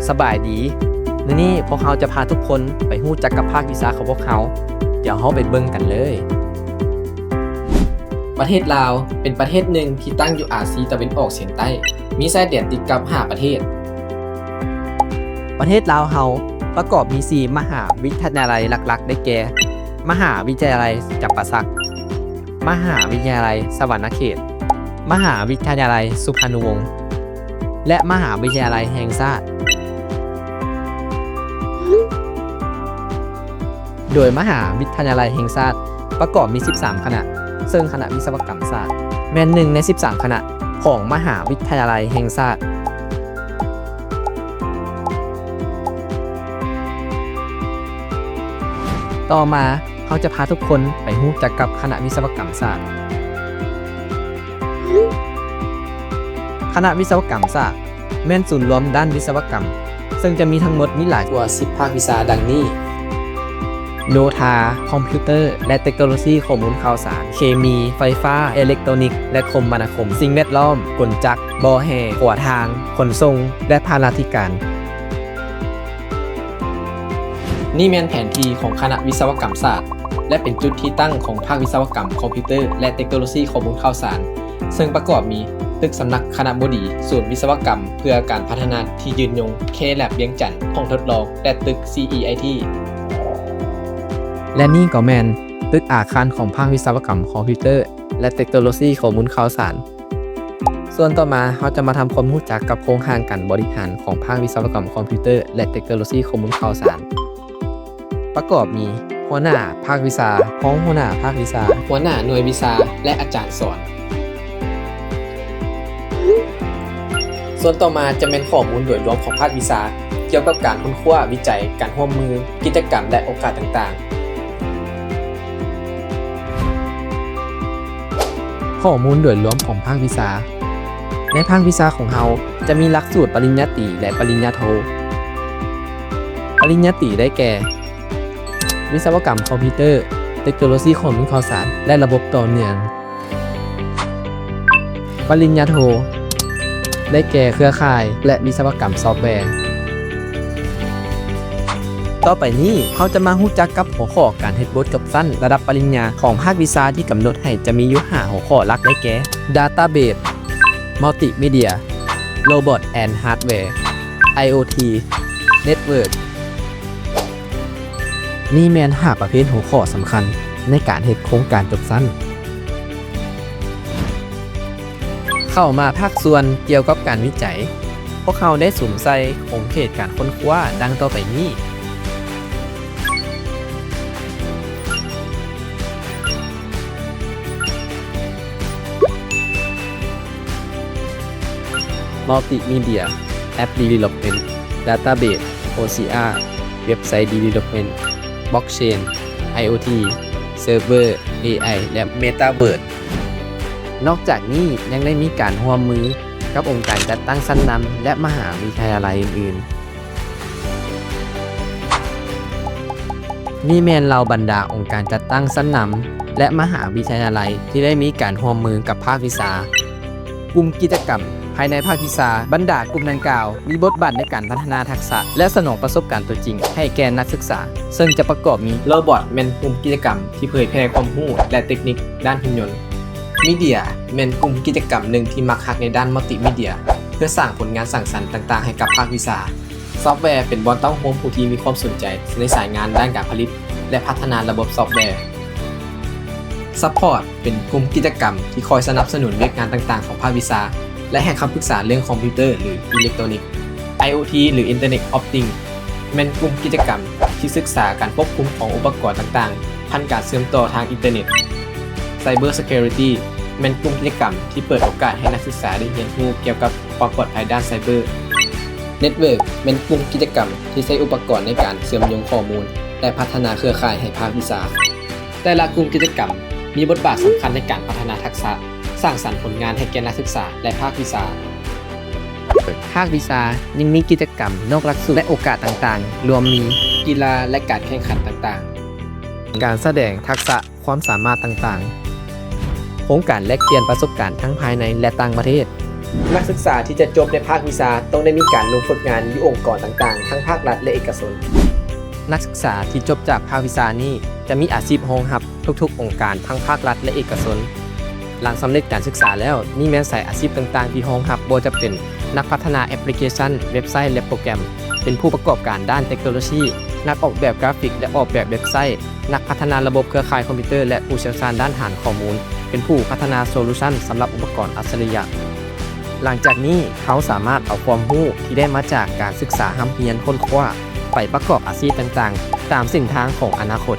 ສະບາຍດີ, ມື້ນີ້ພວກເຮົາຈະພາທຸກຄົນໄປຮູ້ຈັກກັບພາກວິຊາຂອງພວກເຮົາ. ດຽວເຮົາໄປເບິ່ງກັນເລີຍ. ປະເທດລາວເປັນປະເທດໜຶ່ງທີ່ຕັ້ງຢູ່ອາຊີຕາເວັນອອກສຽງໃຕ້, ມີຊາຍແດນຕິດກັບຫ້າປະເທດ. ປະເທດລາວເຮົາປະກອບມີສີ່ມະຫາວິທະຍາໄລຫຼັກໆ ໄດ້ແກ່ ມະຫາວິທະຍາໄລຈຳປາສັກ, ມະຫາວິທະຍາໄລສະຫວັນນະເຂດ, ມະຫາວິທະຍາໄລສຸພານຸວົງ ແລະ ມະຫາວິທະຍາໄລແຫ່ງຊາດ. ໂດຍມະຫາວິທະຍາໄລແຫ່ງຊາດປະກອບມີສິບສາມຄະນະ, ເຊິ່ງຄະນະວິສະວະກຳສາດແມ່ນໜຶ່ງໃນສິບສາມຄະນະຂອງມະຫາວິທະຍາໄລແຫ່ງຊາດ. ຕໍ່ມາ, ເຮົາຈະພາທຸກຄົນໄປຮູ້ຈັກກັບຄະນະວິສະວະກຳສາດ. ຄະນະວິສະວະກຳສາດແມ່ນສູນລວມດ້ານວິສະວະກຳ, ເຊິ່ງຈະມີທັງໝົດມີຫຼາຍກວ່າສິບພາກວິຊາດັ່ງນີ້: ໂຍທາ, ຄອມພິວເຕີ ແລະ ເຕັກໂນໂລຊີຂໍ້ມູນຂ່າວສານ, ເຄມີ, ໄຟຟ້າ, ເອເລັກໂຕນິກ ແລະ ຄົມມະນາຄົມ, ສິ່ງແວດລ້ອມ, ກົນຈັກ, ບໍ່ແຮ່, ຂົວທາງ, ຂົນສົ່ງ ແລະ ພາລາທິການ. ນີ້ແມ່ນແຜນທີ່ຂອງຄະນະວິສະວະກຳສາດ ແລະ ເປັນຈຸດທີ່ຕັ້ງຂອງພາກວິສະວະກຳຄອມພິວເຕີ ແລະ ເຕັກໂນໂລຊີຂໍ້ມູນຂ່າວສານ, ເຊິ່ງປະກອບມີຕຶກສຳນັກຄະນະບໍດີ, ສູນວິສະວະກຳເພື່ອການພັດທະນາທີ່ຍືນຍົງ, ເຄແລັບວຽງຈັນ, ຫ້ອງທົດລອງ ແລະ ຕຶກ ຊີອີໄອທີ. ແລະ ນີ້ກໍແມ່ນຕຶກອາຄານຂອງພາກວິສະວະກຳຄອມພິວເຕີ ແລະ ເຕັກໂນໂລຊີຂໍ້ມູນຂ່າວສານ. ສ່ວນຕໍ່ມາ, ເຮົາຈະມາທຳຄວາມຮູ້ຈັກກັບໂຄງຮ່າງການບໍລິຫານຂອງພາກວິສະວະກຳຄອມພິວເຕີ ແລະ ເຕັກໂນໂລຊີຂໍ້ມູນຂ່າວສານ. ປະກອບມີ ຫົວໜ້າພາກວິຊາ, ຮອງຫົວໜ້າພາກວິຊາ, ຫົວໜ້າໜ່ວຍວິຊາ ແລະ ອາຈານສອນ. ສ່ວນຕໍ່ມາຈະແມ່ນຂໍ້ມູນໂດຍລວມຂອງພາກວິຊາ ກ່ຽວກັບການຄົ້ນຄວ້າ, ວິໄຈ, ການຮ່ວມມື, ກິດຈະກຳ ແລະ ໂອກາດຕ່າງໆ. ຂໍ້ມູນໂດຍລວມຂອງພາກວິຊາ. ໃນພາກວິຊາຂອງເຮົາຈະມີຫຼັກສູດປະລິນຍາຕີ ແລະ ປະລິນຍາໂທ. ປະລິນຍາຕີໄດ້ແກ່ ວິສະວະກຳຄອມພິວເຕີ, ເຕັກໂນໂລຊີຂໍ້ມູນຂ່າວສານ ແລະ ລະບົບຕໍ່ເນື່ອງ. ປະລິນຍາໂທ ໄດ້ແກ່ເຄືອຂ່າຍ ແລະ ວິສະວະກຳຊອບແວ. ຕໍ່ໄປນີ້ ເຮົາຈະມາຮູ້ຈັກກັບຫົວຂໍ້ການເຮັດບົດຈົບຊັ້ນລະດັບປະລິນຍາຂອງພາກວິຊາທີ່ກຳນົດໃຫ້ຈະມີຢູ່ຫ້າຫົວຂໍ້ຫຼັກ ໄດ້ແກ່ Database, Multimedia, Robot and Hardware, IoT, Network. ນີ້ແມ່ນຫ້າປະເພດຫົວຂໍ້ສຳຄັນໃນການເຮັດໂຄງການຈົບຊັ້ນ. ເຂົ້າມາພາກສ່ວນກ່ຽວກັບການວິໄຈ, ພວກເຮົາໄດ້ສຸມໃສ່ຂົງເຂດການຄົ້ນຄວ້າດັ່ງຕໍ່ໄປນີ້. Multimedia, App Development, Database, OCR, Website Development, Blockchain, IoT, Server, AI ແລະ Metaverse. ນອກຈາກນີ້ຍັງໄດ້ມີການຮ່ວມມືກັບອົງການຈັດຕັ້ງຊັ້ນນຳ ແລະ ມະຫາວິທະຍາໄລອື່ນໆ. ນີ້ແມ່ນເຫຼົ່າບັນດາອົງການຈັດຕັ້ງຊັ້ນນຳ ແລະ ມະຫາວິທະຍາໄລທີ່ໄດ້ມີການຮ່ວມມືກັບພາກວິຊາ. ກຸ່ມກິດຈະກຳພາຍໃນພາກວິຊາ. ບັນດາກຸ່ມດັ່ງກ່າວມີບົດບາດໃນການພັດທະນາທັກສະ ແລະ ສະໜອງປະສົບການຕົວຈິງໃຫ້ແກ່ນັກສຶກສາ, ເຊິ່ງຈະປະກອບມີ Robot ແມ່ນກຸ່ມກິດຈະກຳທີ່ເຜີຍແຜ່ຄວາມຮູ້ ແລະ ເຕັກນິກດ້ານຫຸ່ນຍົນ. Media ແມ່ນກຸ່ມກິດຈະກຳໜຶ່ງທີ່ມັກຮັກໃນດ້ານ Multimedia ເພື່ອສ້າງຜົນງານສ້າງສັນຕ່າງໆໃຫ້ກັບພາກວິຊາ. Software ເປັນບ່ອນເຕົ້າໂຮມຜູ້ທີ່ມີຄວາມສົນໃຈໃນສາຍງານດ້ານການຜະລິດ ແລະ ພັດທະນາລະບົບຊອບແວ. Support ເປັນກຸ່ມກິດຈະກຳທີ່ຄອຍສະໜັບສະໜູນວຽກງານຕ່າງໆຂອງພາກວິຊາ ແລະ ໃຫ້ຄຳປຶກສາເລື່ອງຄອມພິວເຕີ ຫຼື ອີເລັກໂຕນິກ. IoT ຫຼື Internet of Things ແມ່ນກຸ່ມກິດຈະກຳທີ່ສຶກສາການຄວບຄຸມຂອງອຸປະກອນຕ່າງໆ ຜ່ານການເຊື່ອມຕໍ່ທາງອິນເຕີເນັດ. Cyber Security ແມ່ນກຸ່ມກິດຈະກຳທີ່ເປີດໂອກາດໃຫ້ນັກສຶກສາໄດ້ຮຽນຮູ້ກ່ຽວກັບຄວາມປອດໄພດ້ານໄຊເບີ. Network ແມ່ນກຸ່ມກິດຈະກຳທີ່ໃຊ້ອຸປະກອນໃນການເຊື່ອມໂຍງຂໍ້ມູນ ແລະ ພັດທະນາເຄືອຂ່າຍໃຫ້ພາກວິຊາ. ແຕ່ລະກຸ່ມກິດຈະກຳມີບົດບາດສຳຄັນໃນການພັດທະນາທັກສະ, ສ້າງສັນຜົນງານໃຫ້ແກ່ນັກສຶກສາ ແລະ ພາກວິຊາ. ພາກວິຊາຍັງມີກິດຈະກຳນອກຫຼັກສູດ ແລະ ໂອກາດຕ່າງໆ ລວມມີ ກິລາ ແລະ ການແຂ່ງຂັນຕ່າງໆ, ການສະແດງທັກສະຄວາມສາມາດຕ່າງໆ, ໂຄງການແລກປ່ຽນປະສົບການທັງພາຍໃນ ແລະ ຕ່າງປະເທດ, ນັກສຶກສາທີ່ຈະຈົບໃນພາກວິຊາຕ້ອງໄດ້ມີການລົງຝຶກງານຢູ່ອົງກອນຕ່າງໆ ທັງພາກລັດ ແລະ ເອກະຊົນ. ນັກສຶກສາທີ່ຈົບຈາກພາກວິຊານີ້ຈະມີອາຊີບຮອງຮັບທຸກໆອົງການທັງພາກລັດ ແລະ ເອກະຊົນ. ຫຼັງສຳເລັດການສຶກສາແລ້ວ, ນີ້ແມ່ນສາຍອາຊີບຕ່າງໆທີ່ຮອງຮັບ ບໍ່ວ່າຈະເປັນນັກພັດທະນາແອັບພລິເຄຊັນ, ເວັບໄຊ ແລະ ໂປຣແກຣມ, ເປັນຜູ້ປະກອບການດ້ານເຕັກໂນໂລຊີ, ນັກອອກແບບກຣາຟິກ ແລະ ອອກແບບເວັບໄຊ, ນັກພັດທະນາລະບົບເຄືອຂ່າຍຄອມພິວເຕີ ແລະ ຜູ້ຊ່ຽວຊານດ້ານຖານຂໍ້ມູນ, ເປັນຜູ້ພັດທະນາໂຊລູຊັນສຳລັບອຸປະກອນອັດສະລິຍະ. ຫຼັງຈາກນີ້, ເຮົາສາມາດເອົາຄວາມຮູ້ທີ່ໄດ້ມາຈາກການສຶກສາຮ່ຳຮຽນຄົ້ນຄວ້າ ໄປປະກອບອາຊີບຕ່າງໆ ຕາມເສັ້ນທາງຂອງອະນາຄົດ.